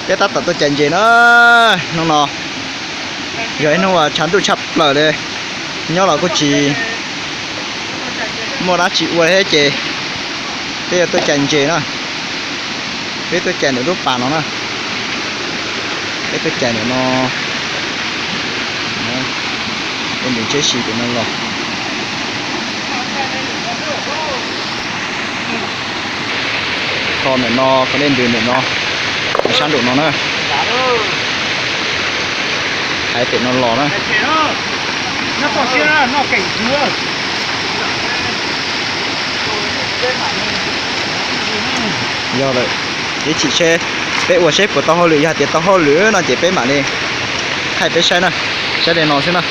Peb tab tom tuaj cais ntses na. Hnub no yog ib hnub uas tshav ntuj tshaj plaws li, nyob los kuj tsis muaj dab tsi ua li thiab ces peb yuav tuaj cais ntses na. Peb tuaj cais ntawm lub pas no na. Peb tuaj cais ntawm no, ua ntses tsheb si pem no los. Kho ntawm no, kho dej ntws ntawm no, sab nraum no na. Hais pem no los na. Yog lawm, ib chim seb peb ua seb puas tau hauj lwm, yog hais tias tau hauj lwm no ces peb mam li thaij peb saib na, saib li no xwb na.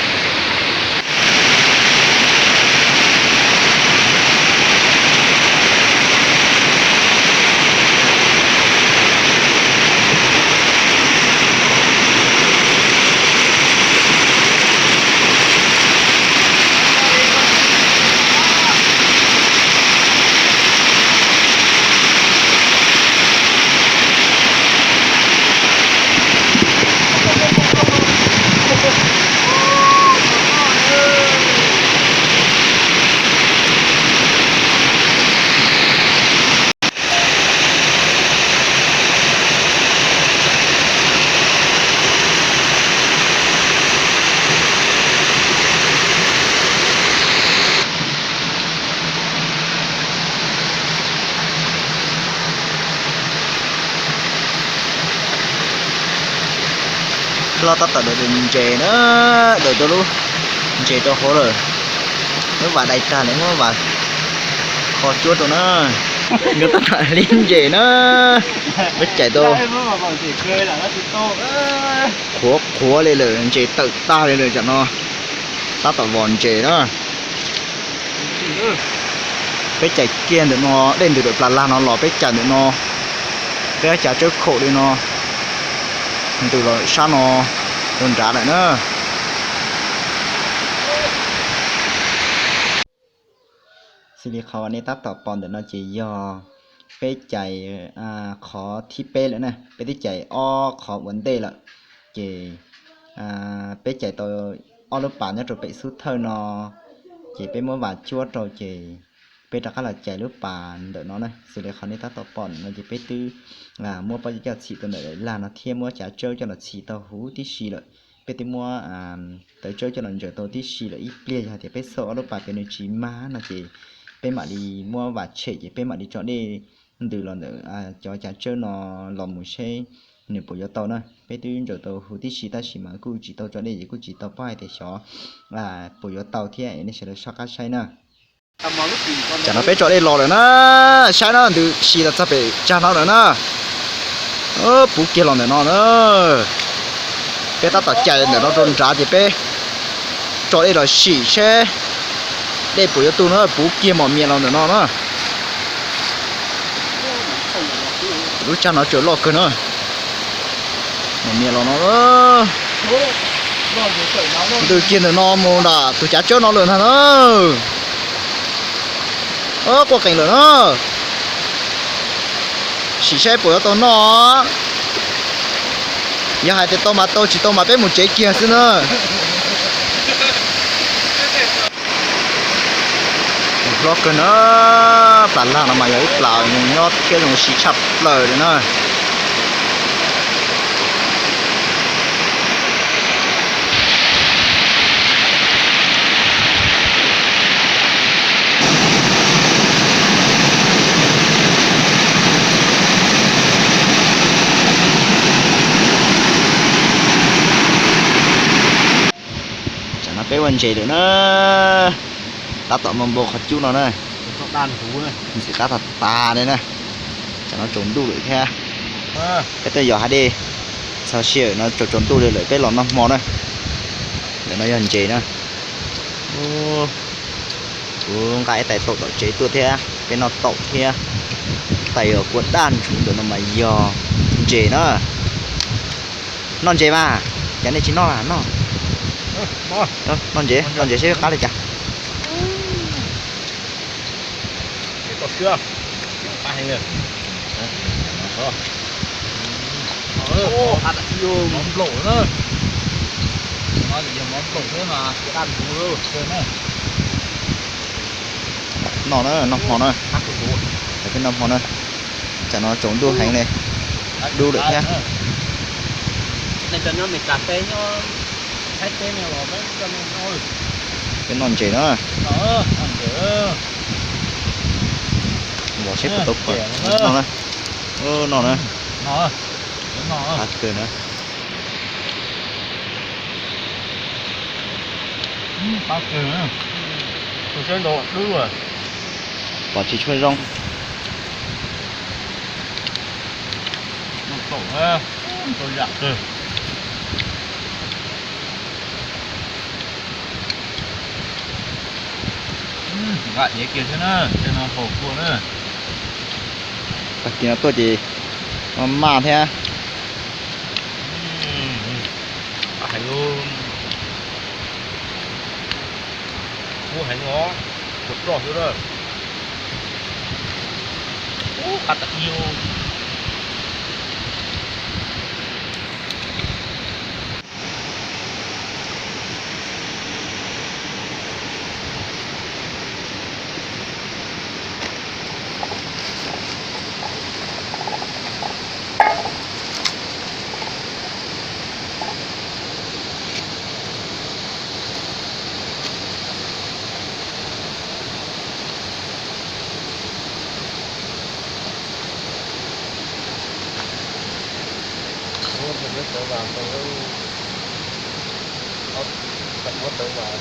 Los tab tom daws ntses na, daws tau lub ntses rau hauv lawm. Lub vas dai tag lawm, muab vas kho cuab rau na. Nkawd tab tom lib ntses na. Peb cais tau qhuav qhuav li lawm, ntses tawm tag li lawm, tam no tab tom vos ntses na. Peb cais kiag ntawm no, dej ntws ntawm plas lag no los peb cais ntawm no, peb cav tsawb khaum li no, ntws los sab no rau nrad lawm na. Xws li qhov uas nej tab tom pom ntawm no ces yog peb cais qhov thib peb lawm na, peb twb cais ob qhov ua ntej lawm. Ces peb cais tau ob lub pas nyob rau pem xub thawj no, ces peb muab vas cuab rau ces peb rov qab los cais lub pas ntawm no na. Xws li qhov nej tab tom pom no ces peb twb muab pob zeb coj txhim tau ntawm daim lag no thiab muab cav tsawb coj los txhim tau huv tib si lawm. Peb twb muab tawv tsawb coj los ntsaws tau tib si lawm. Ib pliag yog hais tias peb xauj ob lub pas pem nws tsis mag no ces peb mam li muab vas tshem ces peb mam li tso dej ntws los ntawm cov cav tsawb no los mus seb nws puas yuav tau na. Peb twb ntsaws tau huv tib si tab sis mas kuj tsis tau tso dej ces kuj tsis tau paub hais tias xyov puas yuav tau thiab, nej sawv daws soj qab saib na. Tam no peb tso dej los lawm na, saib no ntws si los txog pem tsag no lawm na. Puv kiag los ntawm no na. Peb tab tom cais ntawm no rau nrad ces peb tso dej los sim seb dej puas yuav tu na, puv kiag mos mias los ntawm no na. Lub tsag no tseem loj kawg na. Mos mias los no. Ntws kiag ntawm no mus nram tus cav tsawb no lawm ntag na. Quaj qees lawm na. Sim saib puas yuav tau noj. Yog hais tias tau mas tau, tsis tau mas peb mus tsev kiag xwb na. Hlob kawg na, plas lag no mas yog ib plas nyob thiab zoo siv tshaj plaws li na. Tam no peb ua ntses lawm na, tab tom npau npau qhov cub no na, ntxim qab tas tas li na. Tam no tsaus ntuj lawm thiab, peb tuaj yos hav dej txog sij hawm no tsaus tsaus ntuj li lawm peb los noj hmo na. Ntawm no yog ntses na. Kuv nqa ib tais taum tom tsev tuaj thiab peb noj taum thiab. Tais uas kua daj ntsuv ntawm no mas yog ntses na. Noj ntses mas, cas nej tsis noj, noj. Noj ntses, noj ntses seb qab li cas. Mov nplaum na. Mov nplaum thiab mas. Noj na, noj hmo na. Peb noj hmo na. Tsam no tsaus ntuj heev li. Dub lawm thiab. Peb noj ntses na. Los seb puas tau pom. Noj na. Noj na. Qab kawg na. Pom tsis tshua zoo. Nqa dhev kiag thiab na, tej no haus kua na. Tag kis no tuaj ces maj thiab. Heev, kub heev os, kua roj xwb na. Ub, qab tas ib. Muab tawv vas tau, muab tawv vas.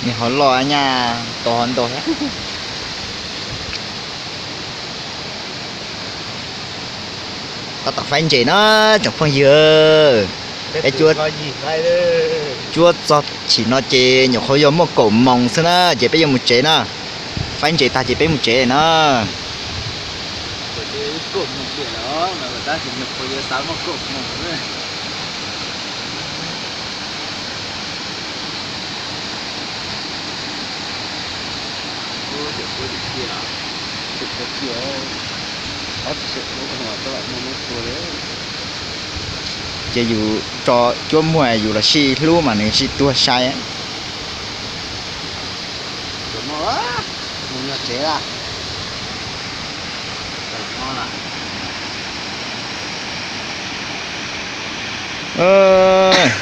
Nws ho loj nyaj tau ho ntau thiab. Tab tom faib ntses na tsoom phooj ywg. Peb cuab txog chim no ces nyuam qhuav yog muaj kaum moos xwb na ces peb yuav mus tsev na. Faib ntses tag ces peb mus tsev na. Ces yus tso cuab muag yus los sib hlub mas nws sib tuag sai.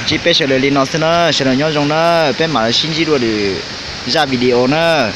Ntsib peb sawv daws li no xwb na, sawv daws nyob zoo na, peb mam li sib ntsib dua lwm zaj video na.